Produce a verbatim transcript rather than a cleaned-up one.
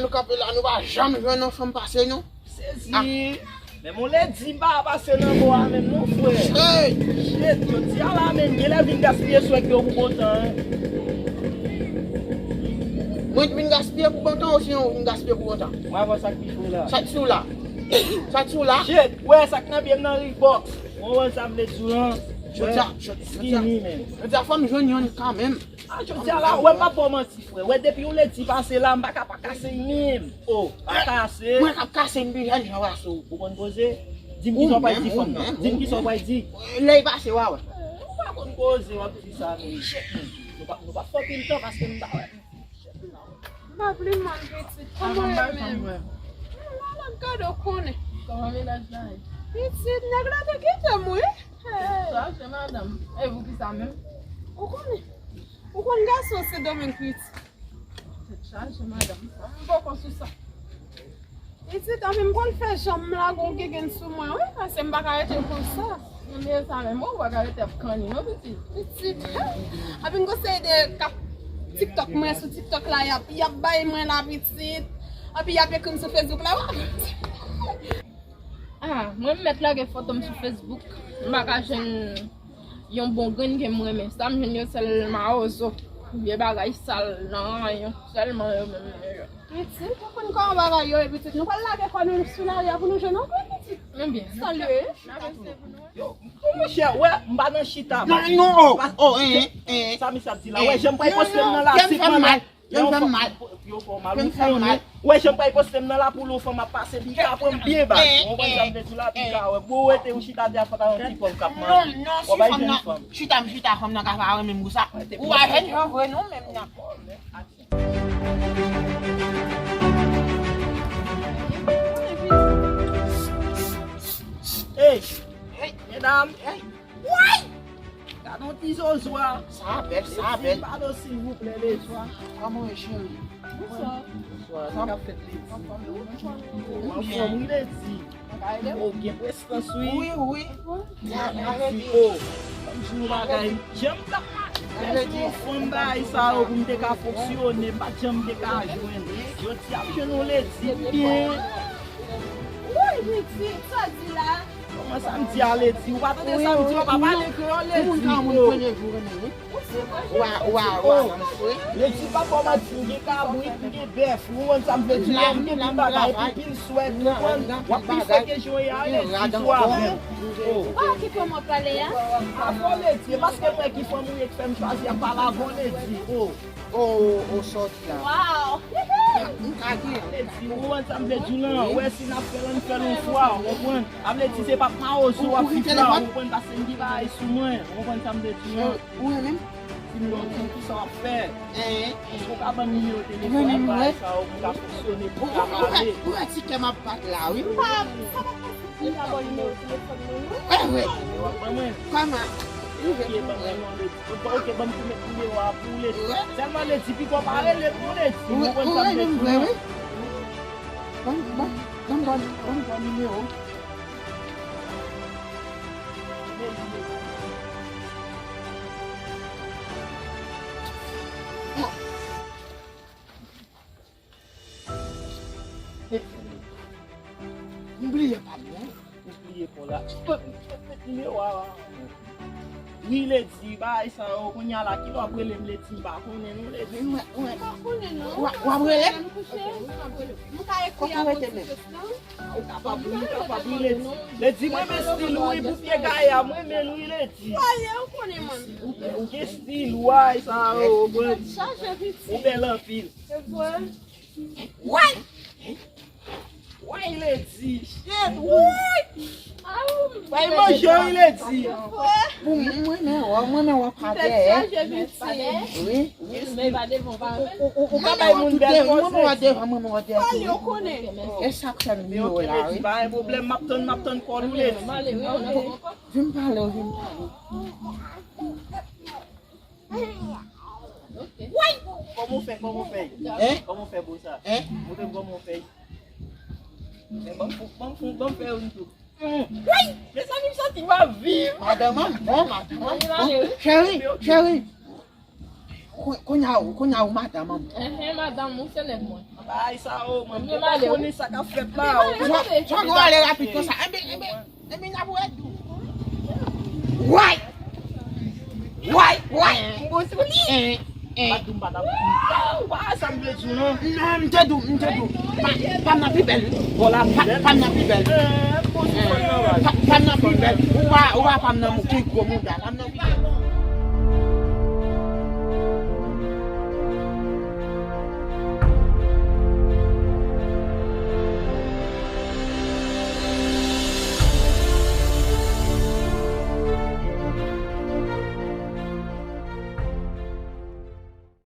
Kanpe la, nou pa janm jwenn yon fanm pase nou. Sezi. Men mwen lè di m pa pase nan bò a menm non, frè. Shit, jodi a la menm, genlè vin gaspiye swag yo pou bon tan, en. Mwen vin gaspiye pou bon tan, osnon ou vin gaspiye pou bon tan? Mwen avè sa k pi cho la. Sa k sou la? Sa k sou la? Shit, wè sa k nan pye m nan Reebok. Mwen wè sa m vle di w lan. Jodi a, jodi a, jodi a, fò m jwenn yonn kanmenm. A, jodi a la, wè m pa ba w manti, frè. Wè depi yon ledi pase la, m pa ka pa kase menm. O, pa kase. Mwen k ap kase m pi jèn jan w a sou. Ou konn koze? Di m kisa w pral di fanm nan. Di m kisa w pral di. Lè y pase, w a wè. Ou pa konn koze, w ap di sa menm. Nou pa, nou pa fè anpil tan paske m pa wè. M pa vle mal pitit. Kòman w ye menm? Mwen la, m ap gade w konnen. Kòman menaj la ye? Pitit, nèg la te kite m, wi. Hey. Chaje madanm. E pou kisa menm? Ou konnen. Ou konn gason se domèn pitit. Tèt chaje madanm. M poko sou sa. Pitit, anpi m konn fè jan m lage yon gigin sou mwen, wi, paske m pa ka rete konsa. Mwen menm sa menm, ou pa ka rete ap kanni, non, pitit? Pitit, anpi m gon seri de k ap TikTok mwen sou TikTok la, y ap, y ap bay mwen la, pitit. Anpi y ap ekri m sou Facebook la, w ap. Ah, mwen m mèt lage foto m sou Facebook. M pa ka jwenn yon bon grenn ke m renmen. Sa m jwenn yo sèl mawozo. Vye bagay sal, nan ranyon. Sèlman yo menm nan yo. Pitit, ou konn kòman bagay yo ye, pitit. Nou pral lage kò nou sou lari a pou nou jwenn yon grenn pitit. Ebyen, salye. Yo, monchè, wè, m pa nan chita. Non, non, oh, oh, eh, eh. Sa misye ap di la? Wè, jan m pral poste m nan la, si fè m mal. Yo fè m mal. Yo fè w mal, wi, frè, men. Wè, jan m pral poste m nan la pou lou fanm ap pase, pika pran m byen baz. Ou konprann sa m vle di w la, pika wè. Bon, rete ou chita de a fò ta yon ti fanm k ap manje. Non, non, si fanm nan chita, m chita, fanm nan ka pa renmen m pou sa. Ou pa jèn jan vre non, menm nan. Hey, medam. Woy! Gade yon ti zozo a. Sa bèl, sa bèl. Pado, silvouplè, ledi. Kòman w ye, cheri? Bonswa. Bonswa, sa k ap fèt, ledi? Anfòm, wi, ledi. Ou gen prestans, wi. Wi, wi. Ledi, o. Ban m di w yon bagay. Jan m t ap mache sou yon fanm bagay sa yo pou m te ka fonksyone, m pa t janm te ka jwenn. Jodi a m jwenn yon ledi byen. Woy, ledi, sa w di la? Kòman sa m di a, ledi? Ou pa tande sa m di, ou pa pale kreyòl, ledi. Moun ka moun premye jou renmen, wi. Wa, wa, wa, m fre. Ledi pa fò manti, m gen kabrit, m gen bèf. Ou konprann sa m vle di? M gen pil bagay, pil, pil swèt, ou konprann? W ap pi fre ke jan w ye a, ledi, sou avè m. Ou pa wè ki fanm w ap pale a? A fò ledi, e paske m wè ki fanm ou ye k fè m chwazi ap pale avè w, ledi. O, o, o, sa w di la. Waw! M ka gen. Ledi, ou konprann sa m vle di w lan? Wè si n ap fè l, ann fè l yon fwa, ou konprann? A vle di se pa mawozo w ap viv la, ou konprann, paske m gen bagay sou mwen, ou konprann sa m vle di w lan? Ou renmen m? Si m wè w, ki sa w ap fè? Èske w ka ban m nimewo telefòn bagay sa yo pou m ka fonksyone, pou m ka pale? Ou wè ti kè m ap bat la, wi. M pa, sa pa posib. Ou ka ban nimewo telefòn mwen, non? Wè, wè. W ap ban mwen? Kòman? Ok, ban mwen non, ledi. Ok, ban m tou met nimewo a pou w, ledi. Sèlman ledi, pito w pa rele m non, ledi. Ou konprann sa m vle di w lan? Ban, ban, ban, ban, ban, ban nimewo. M bliye pa m non. Ou bliye pa w la. Nimewo a. Wi, ledi, bagay sa yo, kounye a la, kilè w ap rele m, ledi, m pa konnen non, ledi. Wi, wi. M pa konnen non. W ap, w ap rele m? M ka ekri a pou ti jès lan. Ou kapab, ou kapab, wi, ledi. Ledi, mwen renmen stil ou, wi, pou pye gaye a, mwen renmen l, wi, ledi. Ou gen stil, bagay sa yo, ou bèl anpil. Woy! Woy, ledi! Shit, woy! Bay manje, wi, ledi! Mwen, mwen, mwen, mwen, mwen, wè pa dèyè. Wi. Ou, ou, ou ka bay moun bèl pòz, ledi. Mwen, mwen, mwen, mwen. E sa k fè m yo la, wi. Pa gen pwoblèm, m ap tann, m ap tann kòl ou, ledi. Vin pale, vin pale. Woy! Kòman w fè, kòman w fè? Hein? Kòman w fè, boss la? Hein? Montre m kòman w fè. Men ban m fou, ban m fou, ban m fè youn tou. Woy! Mezanmi, m santi m ap viv. Madanm an bon, madanm an bon. Cheri, cheri. Kounye a ou, kounye a ou madanm an. Enhen, madanm ou se nèg mwen. Bay sa o, mwen pa konnen sa k ap fèt la o. Jan w ale rapid konsa. Enben, enben, enben, n ap wè tou. Way! Way, way! M bon sou li. Enhen, enhen. Ou pa sa m vle di w non. Non, m te di w, m te di w. Pa, pa m nan pi bèl wi. Bon la pi bèl. Pa m nan pi bèl. Enhen, m bon sou fanm nan. Pa, pa m nan pi bèl. Ou pa, ou pa pa m nan mouke gwo mouda. Pa m nan pi